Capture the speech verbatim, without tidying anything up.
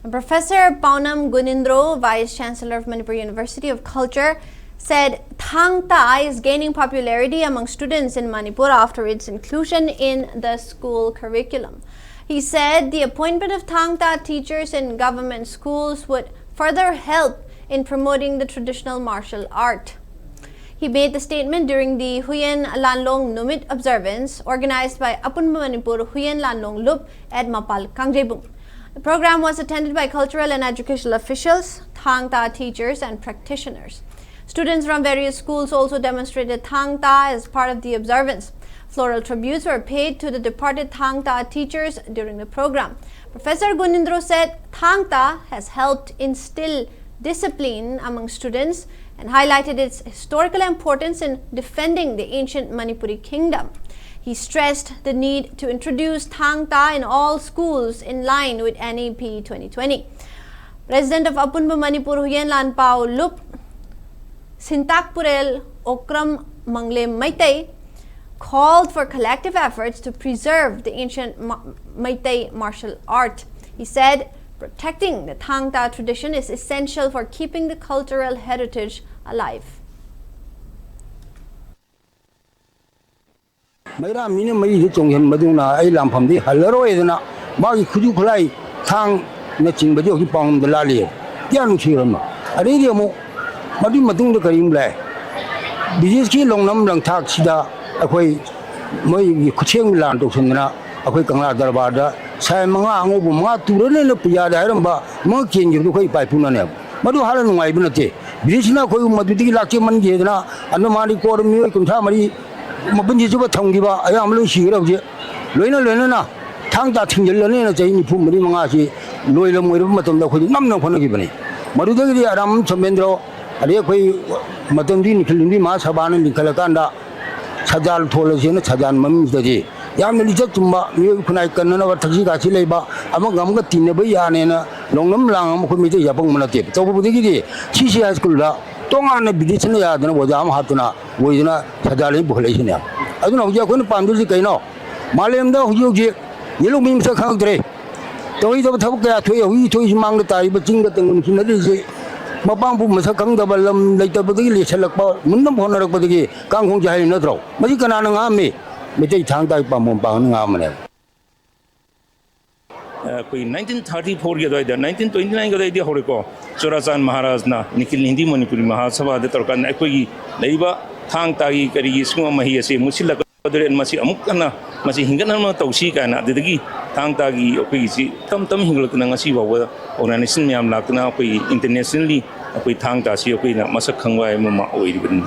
Professor Paonam Gunindro, Vice Chancellor of Manipur University of Culture, said Thangta is gaining popularity among students in Manipur after its inclusion in the school curriculum. He said the appointment of Thangta teachers in government schools would further help in promoting the traditional martial art. He made the statement during the Huyen Lanlong Numit observance organized by Apunba Manipur Huyen Lanlong Lup at Mapal Kangjeibung. The program was attended by cultural and educational officials, Thangta teachers, and practitioners. Students from various schools also demonstrated Thangta as part of the observance. Floral tributes were paid to the departed Thangta teachers during the program. Professor Gunindro said Thangta has helped instill discipline among students and highlighted its historical importance in defending the ancient Manipuri kingdom. He stressed the need to introduce Thangta in all schools in line with N E P twenty twenty. President of Apunba Manipur Huyen Lanpao Lup, Sintak Purel Okram Manglem Meitei, called for collective efforts to preserve the ancient Ma- Meitei martial art. He said protecting the Thangta tradition is essential for keeping the cultural heritage alive. ꯃꯩꯔꯥ ꯃꯤꯅ ꯃꯩꯗ ꯇꯣꯡꯁꯤꯟꯕꯗꯨꯅ ꯑꯩ ꯂꯥꯟꯐꯝꯗꯤ ꯍꯜꯂꯔꯣꯏꯗꯅ ꯃꯥꯒꯤ ꯈꯨꯠꯁꯨ ꯈꯨꯠꯂꯥꯏ ꯊꯥꯡꯅꯆꯤꯡꯕꯗꯤ ꯍꯧꯖꯤꯛ ꯄꯥꯎꯅꯝꯗ ꯂꯥꯜꯂꯤ꯫ ꯀꯌꯥ ꯅꯨꯡꯁꯤꯔꯝꯅꯣ꯫ ꯑꯗꯩꯗꯤ ꯑꯃꯨꯛ ꯃꯗꯨꯒꯤ ꯃꯇꯨꯡꯗ ꯀꯔꯤꯃꯨꯛ ꯂꯥꯛꯑꯦ? ꯕ꯭ꯔꯤꯇꯤꯁꯀꯤ ꯂꯧꯅꯝ ꯂꯪꯊꯥꯛꯁꯤꯗ ꯑꯩꯈꯣꯏ ꯃꯣꯏꯒꯤ ꯈꯨꯠꯁꯦꯝꯒꯤ ꯂꯥꯟ ꯇꯧꯁꯤꯟꯗꯅ ꯑꯩꯈꯣꯏ ꯀꯪꯂꯥ ꯗꯔꯕꯥꯔꯗ ꯁꯥꯏ ꯃꯉꯥ ꯑꯉꯧꯕ ꯃꯉꯥ ꯇꯨꯔꯅꯦꯅ ꯄꯨꯖꯥꯗ ꯍꯥꯏꯔꯝꯕ ꯃꯉꯛ ꯆꯦꯟꯈꯤꯕꯗꯨ ꯑꯩꯈꯣꯏ ꯏꯄꯥ ꯏꯄꯨꯅꯅꯦꯕ꯫ ꯃꯗꯨ ꯍꯥꯟꯅ ꯅꯨꯡꯉꯥꯏꯕ ꯅꯠꯇꯦ꯫ ꯕ꯭ꯔꯤꯇꯤꯁꯅ ꯑꯩꯈꯣꯏꯕꯨ ꯃꯗꯨꯗꯒꯤ ꯂꯥꯛꯆꯦ ꯃꯟꯒꯦꯗꯅ ꯑꯟꯗꯃꯥꯟ ꯅꯤꯀꯣꯕꯥꯔ ꯃꯤꯑꯣꯏ ꯀꯨꯟꯊ꯭ꯔꯥ ꯃꯔꯤ ꯃꯄꯨꯟꯁꯤ ꯆꯨꯞꯄ ꯊꯝꯈꯤꯕ ꯑꯌꯥꯝꯕ ꯂꯣꯏ ꯁꯤꯈ꯭ꯔꯦ ꯍꯧꯖꯤꯛ꯫ ꯂꯣꯏꯅ ꯂꯣꯏꯅꯅ ꯊꯥꯡ ꯇꯥ ꯊꯤꯡꯖꯤꯜꯂꯅꯤꯅ ꯆꯍꯤ ꯅꯤꯐꯨ ꯃꯔꯤ ꯃꯉꯥꯁꯤ ꯂꯣꯏꯔꯝꯃꯣꯏꯔꯕ ꯃꯇꯝꯗ ꯑꯩꯈꯣꯏꯗꯤ ꯉꯝꯅꯕ ꯍꯣꯠꯅꯈꯤꯕꯅꯤ꯫ ꯃꯗꯨꯗꯒꯤꯗꯤ ꯑꯔꯥꯝ ꯁꯣꯃꯦꯟꯗ꯭ꯔꯣ ꯑꯗꯩ ꯑꯩꯈꯣꯏ ꯃꯇꯝꯗꯨꯒꯤ ꯅꯤꯡꯊꯤꯜ ꯅꯨꯄꯤ ꯃꯍꯥꯁꯚꯥꯅ ꯂꯤꯡꯈꯠꯂꯀꯥꯟꯗ ꯁꯔꯗꯥꯔ ꯊꯣꯜꯂꯁꯦꯅ ꯁꯔꯗꯥꯔ ꯃꯃꯤꯡꯗꯗꯤ ꯌꯥꯝꯅ ꯂꯤꯆꯠ ꯆꯨꯝꯕ ꯃꯤꯑꯣꯏ ꯈꯨꯟꯅꯥꯏ ꯀꯟꯅꯅꯕ ꯊꯛꯁꯤ ꯈꯥꯁꯤ ꯂꯩꯕ ꯑꯃꯒ ꯑꯃꯒ ꯇꯤꯟꯅꯕ ꯌꯥꯅꯦꯅ ꯂꯧꯅꯝ ꯂꯥꯡ ꯑꯃ ꯑꯩꯈꯣꯏ ꯃꯩꯇꯩ ꯌꯥꯄꯪꯕ ꯅꯠꯇꯦꯕ꯫ ꯇꯧꯕꯗꯒꯤꯗꯤ ꯁꯤ ꯁꯤ ꯍꯥꯏ ꯁ꯭ꯀꯨꯜꯗ ꯇꯣꯉꯥꯟꯅ ꯕ꯭ꯔꯤꯇꯤꯁꯅ ꯌꯥꯗꯅ ꯑꯣꯖꯥ ꯑꯃ ꯍꯥꯞꯇꯅ ꯑꯣꯏꯗꯅ ꯁꯔꯗꯥꯔ ꯂꯩ ꯄꯨꯈꯠꯂꯛꯏꯁꯤꯅꯦ꯫ ꯑꯗꯨꯅ ꯍꯧꯖꯤꯛ ꯑꯩꯈꯣꯏꯅ ꯄꯥꯝꯗꯣꯏꯁꯤ ꯀꯩꯅꯣ? ꯃꯥꯂꯦꯝꯗ ꯍꯧꯖꯤꯛ ꯍꯧꯖꯤꯛ ꯌꯦꯂꯣꯡꯕꯤ ꯃꯁꯛ ꯈꯪꯉꯛꯇ꯭ꯔꯦ꯫ ꯇꯧꯍꯩꯗꯕ ꯊꯕꯛ ꯀꯌꯥ ꯊꯣꯛꯏ꯫ ꯍꯧꯖꯤꯛ ꯊꯣꯛꯏꯁꯤ ꯃꯥꯡꯗ ꯇꯥꯔꯤꯕ ꯆꯤꯡꯗ ꯇꯪꯗꯨꯅ ꯁꯤꯟꯅꯔꯤꯁꯤ ꯃꯄꯥꯡꯕꯨ ꯃꯁꯛ ꯈꯪꯗꯕ, ꯂꯝ ꯂꯩꯇꯕꯗꯒꯤ ꯂꯩꯁꯜꯂꯛꯄ, ꯃꯨꯟꯅꯕ ꯍꯣꯠꯅꯔꯛꯄꯗꯒꯤ ꯀꯥꯡꯈꯣꯡꯁꯦ ꯍꯥꯏꯔꯤ ꯅꯠꯇ꯭ꯔꯣ? ꯃꯁꯤ ꯀꯅꯥꯅ ꯉꯥꯡꯑꯝꯃꯤ? ꯃꯩꯇꯩ ꯊꯥꯡ ꯇꯥꯒꯤ ꯄꯥꯝꯕꯣꯝ ꯄꯥꯡꯅ ꯉꯥꯡꯑꯝꯕꯅꯦꯕ꯫ ꯑꯩꯈꯣꯏ ꯅꯥꯏꯟꯇꯤꯟ ꯊꯥꯔꯇꯤ ꯐꯣꯔꯒꯤ ꯑꯗꯨꯋꯥꯏꯗ, ꯅꯥꯏꯟꯇꯤꯟ ꯇ꯭ꯋꯦꯟꯇꯤ ꯅꯥꯏꯟꯒꯤ ꯑꯗꯨꯋꯥꯏꯗꯤ ꯍꯧꯔꯦꯀꯣ꯫ ꯆꯨꯔꯥꯆꯥꯟ ꯃꯍꯥꯔꯥꯖꯅ ꯅꯤꯈꯤꯜ ꯍꯤꯟꯗꯤ ꯃꯅꯤꯄꯨꯔꯤ ꯃꯍꯥꯁꯚꯥꯗ ꯇꯧꯔꯀꯥꯟꯗ ꯑꯩꯈꯣꯏꯒꯤ ꯂꯩꯔꯤꯕ ꯊꯥꯡ ꯇꯥꯒꯤ ꯀꯔꯤꯒꯤ ꯁꯤꯒꯨꯝꯕ ꯃꯍꯩ ꯑꯁꯤ ꯃꯨꯠꯁꯤꯜꯂꯛꯀꯗꯧꯔꯦ, ꯃꯁꯤ ꯑꯃꯨꯛ ꯍꯟꯅ ꯃꯁꯤ ꯍꯤꯡꯒꯠꯅꯕ ꯇꯧꯁꯤ ꯀꯥꯏꯅ, ꯑꯗꯨꯗꯒꯤ ꯊꯥꯡ ꯇꯥꯒꯤ ꯑꯩꯈꯣꯏꯒꯤꯁꯤ ꯇꯞ ꯇꯞꯅ ꯍꯤꯡꯒꯠꯂꯛꯇꯨꯅ ꯉꯁꯤ ꯐꯥꯎꯕ ꯑꯣꯔꯒꯅꯥꯏꯖꯦꯁꯟ ꯃꯌꯥꯝ ꯂꯥꯛꯇꯨꯅ ꯑꯩꯈꯣꯏꯒꯤ ꯏꯟꯇꯔꯅꯦꯁꯅꯦꯜꯂꯤ ꯑꯩꯈꯣꯏ ꯊꯥꯡ ꯇꯥꯁꯤ ꯑꯩꯈꯣꯏꯅ ꯃꯁꯛ ꯈꯪꯕ ꯍꯥꯏꯕ ꯑꯃ ꯑꯣꯏꯔꯤꯕꯅꯤ꯫